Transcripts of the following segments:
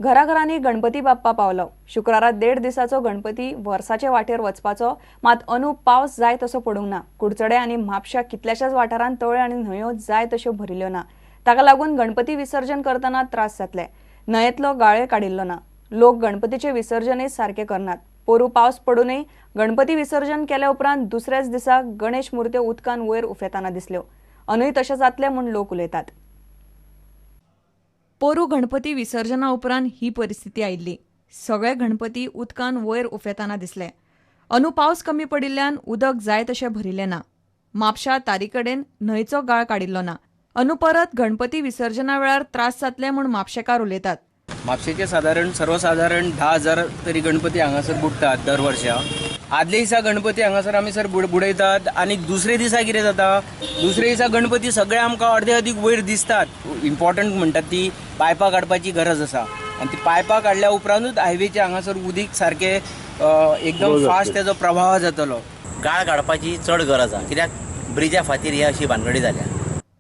घराघरांनी गणपती बाप्पा पावलो. शुक्रारा 1.5 दिसाचो गणपती वर्साचे वाटेर वचपाचो, मात अंदू पावस जाय तसो पडूंक ना. कुडचडे आनी म्हापशा कितल्याशाच वाठारांत तळे आनी न्हंयो जाय तश्यो भरिल्ल्यो ना. ताका लागून गणपती विसर्जन करतना त्रास जातले. न्हंयेंतलो गाळे काडिल्लो ना. लोक गणपतीचे विसर्जनय सारके करनात. पोरू पावस पडूनय गणपती विसर्जन केल्या उपरांत दुसऱ्याच दिसा गणेश मूर्त्यो उदकान वयर उफेतना दिसल्यो. अंदूय तशें जातलें म्हूण लोक उलयतात. पोरू गणपती विसर्जना उपरांत ही परिस्थिती आयिल्ली. सगळे गणपती उदकान वयर उफेतना दिसले. अंदू पावस कमी पडिल्ल्यान उदक जाय तशें भरिल्लें ना. म्हापशा तारी कडेन न्हंयचो गाळ काडिल्लो ना. अंदू परत गणपती विसर्जना वेळार त्रास जातले म्हूण म्हापशेकार उलयतात. म्हापशेचे सादारण सर्वसाधारण 10,000 तरी गणपती हांगासर बुडटात दर वर्सा. आदले दिसा गणपती हांगासर आमी सर बुडयतात आनी दुसरे दिसा कितें जाता, दुसरे दिसा गणपती सगळे आमकां अर्दे अदीक वयर दिसतात. इम्पॉर्टंट म्हणटात ती पायपां काडपाची गरज आसा आनी ती पायपां काडल्या उपरांतूच हायवेचे हांगासर उदीक सारकें एकदम फास्ट तेजो प्रभाव जातलो. गाळ काडपाची चड गरज आसा, कित्याक ब्रिजा खातीर ही अशी भानगडी जाल्या.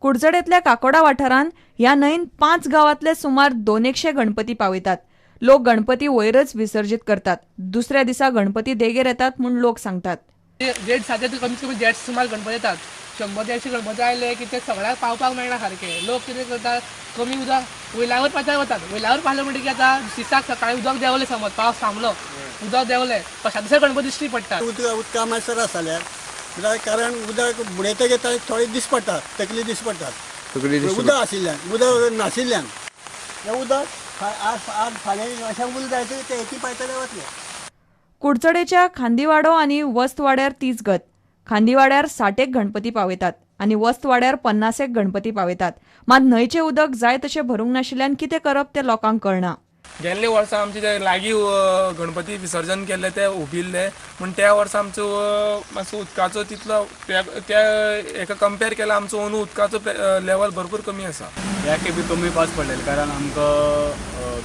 कुडचडेंतल्या काकोडा वाठारांत ह्या न्हंयेन 5 गांवांतले सुमार 200 गणपती पावयतात. लोक गणपती वयरच विसर्जीत करतात. दुसऱ्या दिसा गणपती देगेर येतात म्हूण लोक सांगतात. 1.5 दिसाचे कमीत कमी 150 सुमार गणपती येतात. 100-150 गणपती आयले की ते सगळ्याक पावपाक मेळना सारके. लोक कितें करतात, कमी उदक वयल्यावर पावता वतात. वयल्यावर पावले म्हणटकीर आतां दिसाक सकाळी उदक देंवलें, समज पावस थांबलो, उदक देंवलें, पश्या दिसा गणपती दिश्टी पडटा. उदका मातसो त्रास जाल्यार कारण उदक बुडयतकीर थोडे दीस पडटा, तकली दीस पडटात. उदक आशिल्ल्यान, उदक नाशिल्ल्यान उदक आज फाल्यां अशें उल जायत ते एकी पायतले वतले. कुडचडेच्या खांदीवाडो आनी वस्तवाड्यार तीच गत. खांदीवाड्यार 60 गणपती पावयतात आनी वस्तवाड्यार 50 गणपती पावयतात. मात न्हंयचें उदक जाय तशें भरूंक नाशिल्ल्यान कितें करप तें लोकांक कळना. गेल्ले वर्सा आमचे ते लागीं गणपती विसर्जन केल्ले ते उबिल्ले म्हूण त्या वर्सा आमचो मातसो उदकाचो तितलो त्या एका कंपेर केल्यार आमचो अंदू उदकाचो लेवल भरपूर कमी आसा. ह्या खेपे कमी पावस पडलेले कारण आमकां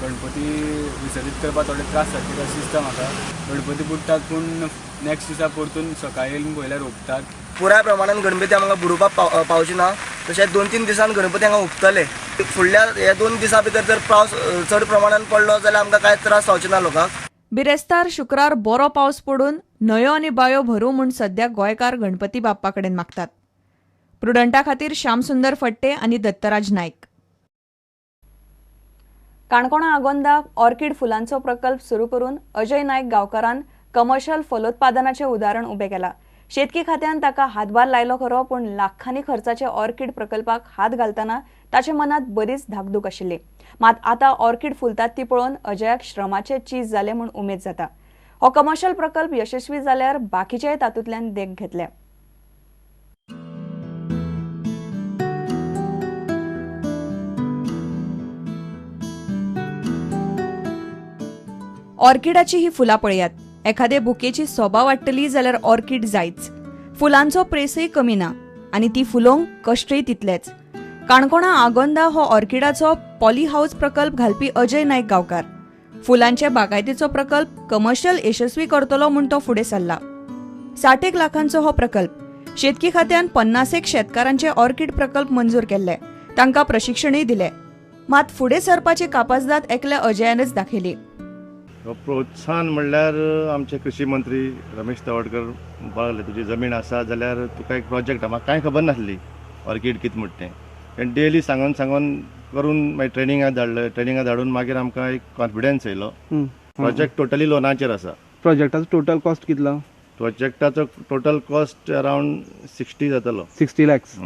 गणपती विसर्जीत करपाक थोडे त्रास जातले अशें दिसता म्हाका. गणपती बुडटात पूण नेक्स्ट दिसा परतून सकाळी पळयल्यार रोपतात. पुराय प्रमाणान गणपती आमकां बुडोवपाक पावचे ना, तशेंच 2-3 दिसान गणपती हांगा हुपतले. फुडल्या ह्या 2 दिसां भितर जर पावस चड प्रमाणान पडलो जाल्यार आमकां कांय त्रास जावचे ना लोकांक. बिरेस्तार शुक्रार बरो पावस पडून न्हंयो आनी बायो भरूं म्हूण सद्या गोंयकार गणपती बाप्पा कडेन मागतात. प्रुडंटा खातीर श्यामसुंदर फट्टे आनी दत्तराज नायक. काणकोणा आगोंदा ऑर्किड फुलांचो प्रकल्प सुरू करून अजय नायक गांवकारान कमर्शियल फलोत्पादनाचें उदाहरण उबें केलां. शेतकी खात्यान ताका हातभार लायलो खरो, पूण लाखांनी खर्चाचे ऑर्किड प्रकल्पाक हात घालतना ताच्या मनांत बरीच धाकधूक आशिल्ली. मात आतां ऑर्किड फुलतात ती पळोवन अजयाक श्रमाचे चीज जाले म्हूण उमेद जाता. हो कमर्शियल प्रकल्प यशस्वी जाल्यार बाकीचेय तातूंतल्यान देख घेतले. ऑर्किडाची ही फुलां पळयात. एखादे बुकेची सोबा वाडटली जाल्यार ऑर्किड जायच. फुलांचो प्रेसय कमी ना आनी ती फुलोवंक कश्टय तितलेच. काणकोणा आगोंदा हो ऑर्किडाचो पॉली हाऊस प्रकल्प घालपी अजय नायक गांवकार फुलांचे बागायतीचो प्रकल्प कमर्शियल यशस्वी करतलो म्हूण तो फुडें सरला. 60 लाखांचो हो प्रकल्प. शेतकी खात्यान 50 शेतकारांचे ऑर्किड प्रकल्प मंजूर केल्ले, तांकां प्रशिक्षणूय दिलें. मात फुडें सरपाची कापाजदाद एकल्या अजयानच दाखयली. प्रोत्साहन म्हणल्यार आमचे कृषी मंत्री रमेश तवडकर म्हणपाक लागले, तुजी जमीन आसा जाल्यार तुका एक प्रोजेक्ट. म्हाका कांय खबर नासली ऑर्किड कितें म्हणटा तें. डेली सांगून सांगून करून मागीर ट्रेनिंगाक धाडले. ट्रेनिंगाक धाडून मागीर आमकां एक कॉन्फिडन्स येयलो. प्रोजेक्ट टोटली लोनाचेर आसा. प्रोजेक्टाचो टोटल कॉस्ट कितलो? प्रोजेक्टाचो टोटल कॉस्ट अरावंड 60 जातलो. 60 लॅक्स.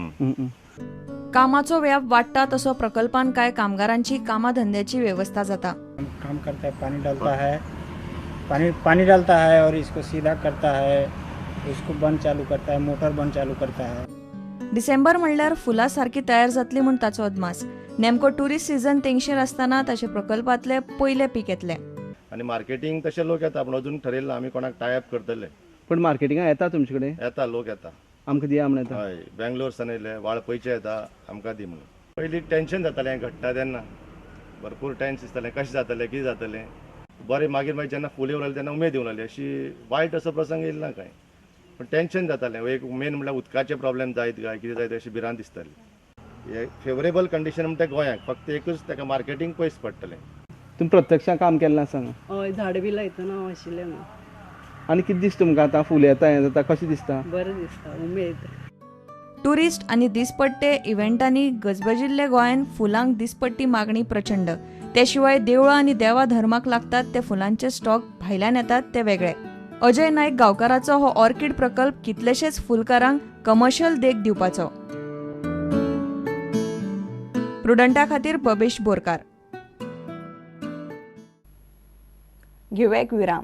कामाचो व्याप वाडटा तसो प्रकल्पान कांय कामगारांची कामा धंद्याची व्यवस्था जाता. काम करता है, पानी डालता है, पानी पानी डालता है और इसको सीधा करता है, इसको बंद चालू करता है, मोटर बंद चालू करता है. डिसेंबर म्हणल्यार फुलां सारकी तयार जातली म्हूण ताचो अदमास. नेमको टुरिस्ट सीझन तेंगशेर आसतना ताचे प्रकल्पांतले पयले पीक येतले. आनी मार्केटिंग तशें लोक येता, पूण अजून ठरयलें आमी कोणाक टाय अप करतले. पण मार्केटिंगाक येता तुमचे कडेन? येता, लोक येता. आमकां दिया म्हण येता? हय, बेंगलोर सान येयले, वाळपयचे येता, आमकां दी म्हणून. पयलीं टेंशन जातालें घडटा तेन्ना, भरपूर टेन्स दिसतालें, कशें जातलें कितें जातलें. बरें मागीर मागीर जेन्ना फूल येवंक लागली तेन्ना उमेद येवंक लागली. अशी वायट असो प्रसंग येयलो ना कांय, पूण टेंशन जातालें. एक मेन म्हणल्यार उदकाचें प्रॉब्लेम जायत काय कितें जायत अशी भिरांत दिसताली. हे फेवरेबल कंडिशन म्हणटा गोंयाक, फक्त एकूच ताका मार्केटींग पयस पडटलें. तुमी प्रत्यक्षान काम केल्लें आसा हांगा? हय, झाडां बी लायतना हांव आशिल्लें हांगा. आनी कितें दिसता तुमकां आतां फूल येता हें जाता कशें दिसता? बरें दिसता, उमेद. ट्युरिस्ट आनी दिसपट्टे इव्हेंटांनी गजबजिल्ले गोंयांत फुलांक दिसपट्टी मागणी प्रचंड. ते शिवाय देवळां आनी देवा धर्माक लागतात ते फुलांचे स्टॉक भायल्यान येतात ते वेगळे. अजय नायक गांवकाराचो हो ऑर्किड प्रकल्प कितलेशेच फुलकारांक कमर्शियल देख दिवपाचो. प्रुडंटा खातीर बबेश बोरकार. घेवया एक विराम.